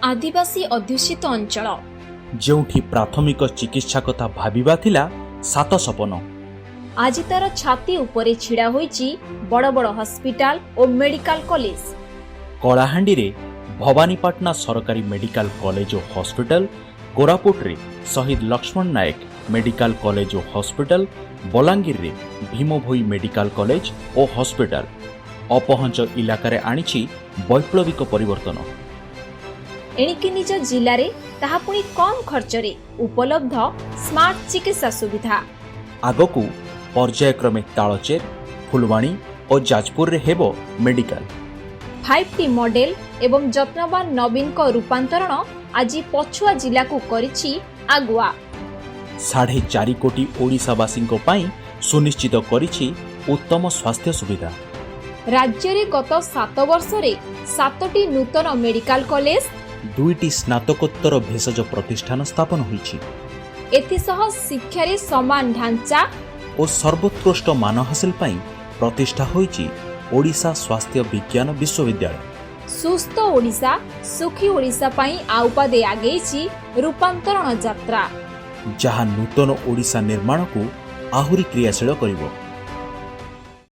ଆଦିବାସୀ ଅଧ୍ୟୁଷିତ ଅଞ୍ଚଳ, ଯେଉଁଠି ପ୍ରାଥମିକ ଚିକିତ୍ସା କଥା ଭାବିବା ଥିଲା ସାତ ସପନ, ଆଜି ତାର ଛାତି ଉପରେ ଛିଡ଼ା ହୋଇଛି ବଡ଼ ବଡ଼ ହସ୍ପିଟାଲ ଓ ମେଡିକାଲ କଲେଜ। କଳାହାଣ୍ଡିରେ ଭବାନୀପାଟଣା ସରକାରୀ ମେଡିକାଲ କଲେଜ ଓ ହସ୍ପିଟାଲ, କୋରାପୁଟରେ ଶହୀଦ ଲକ୍ଷ୍ମଣ ନାୟକ ମେଡିକାଲ କଲେଜ ଓ ହସ୍ପିଟାଲ, ବଲାଙ୍ଗୀରରେ ଭୀମଭୋଇ ମେଡିକାଲ କଲେଜ ଓ ହସ୍ପିଟାଲ ଅପହଞ୍ଚ ଇଲାକାରେ ଆଣିଛି ବୈପ୍ଳବିକ ପରିବର୍ତ୍ତନ। ଏଣିକି ନିଜ ଜିଲ୍ଲାରେ, ତାହା ପୁଣି କମ୍ ଖର୍ଚ୍ଚରେ ଉପଲବ୍ଧ ସ୍ମାର୍ଟ ଚିକିତ୍ସା ସୁବିଧା। ଆଗକୁ ପର୍ଯ୍ୟାୟକ୍ରମେ ତାଳଚେର, ଫୁଲବାଣୀ ଓ ଯାଜପୁରରେ ହେବ ମେଡିକାଲ। 5ଟି ମଡେଲ ଏବଂ ଯତ୍ନବାନ ନବୀନଙ୍କ ରୂପାନ୍ତରଣ ଆଜି ପଛୁଆ ଜିଲ୍ଲାକୁ କରିଛି ଆଗୁଆ। 4.5 କୋଟି ଓଡ଼ିଶାବାସୀଙ୍କ ପାଇଁ ସୁନିଶ୍ଚିତ କରିଛି ଉତ୍ତମ ସ୍ୱାସ୍ଥ୍ୟ ସୁବିଧା। ରାଜ୍ୟରେ ଗତ 7 ବର୍ଷରେ ସାତଟି ନୂତନ ମେଡିକାଲ କଲେଜ, ଦୁଇଟି ସ୍ନାତକୋତ୍ତର ଭେଷଜ ପ୍ରତିଷ୍ଠାନ ସ୍ଥାପନ ହୋଇଛି। ଏଥିସହ ଶିକ୍ଷାରେ ସମାନ ଢାଞ୍ଚା ଓ ସର୍ବୋତ୍କୃଷ୍ଟ ମାନ ହାସଲ ପାଇଁ ପ୍ରତିଷ୍ଠା ହୋଇଛି ଓଡ଼ିଶା ସ୍ୱାସ୍ଥ୍ୟ ବିଜ୍ଞାନ ବିଶ୍ୱବିଦ୍ୟାଳୟ। ସୁସ୍ଥ ଓଡ଼ିଶା, ସୁଖୀ ଓଡ଼ିଶା ପାଇଁ ଆଉ ପାଦେ ଆଗେଇଛି ରୂପାନ୍ତରଣ ଯାତ୍ରା, ଯାହା ନୂତନ ଓଡ଼ିଶା ନିର୍ମାଣକୁ ଆହୁରି କ୍ରିୟାଶୀଳ କରିବ।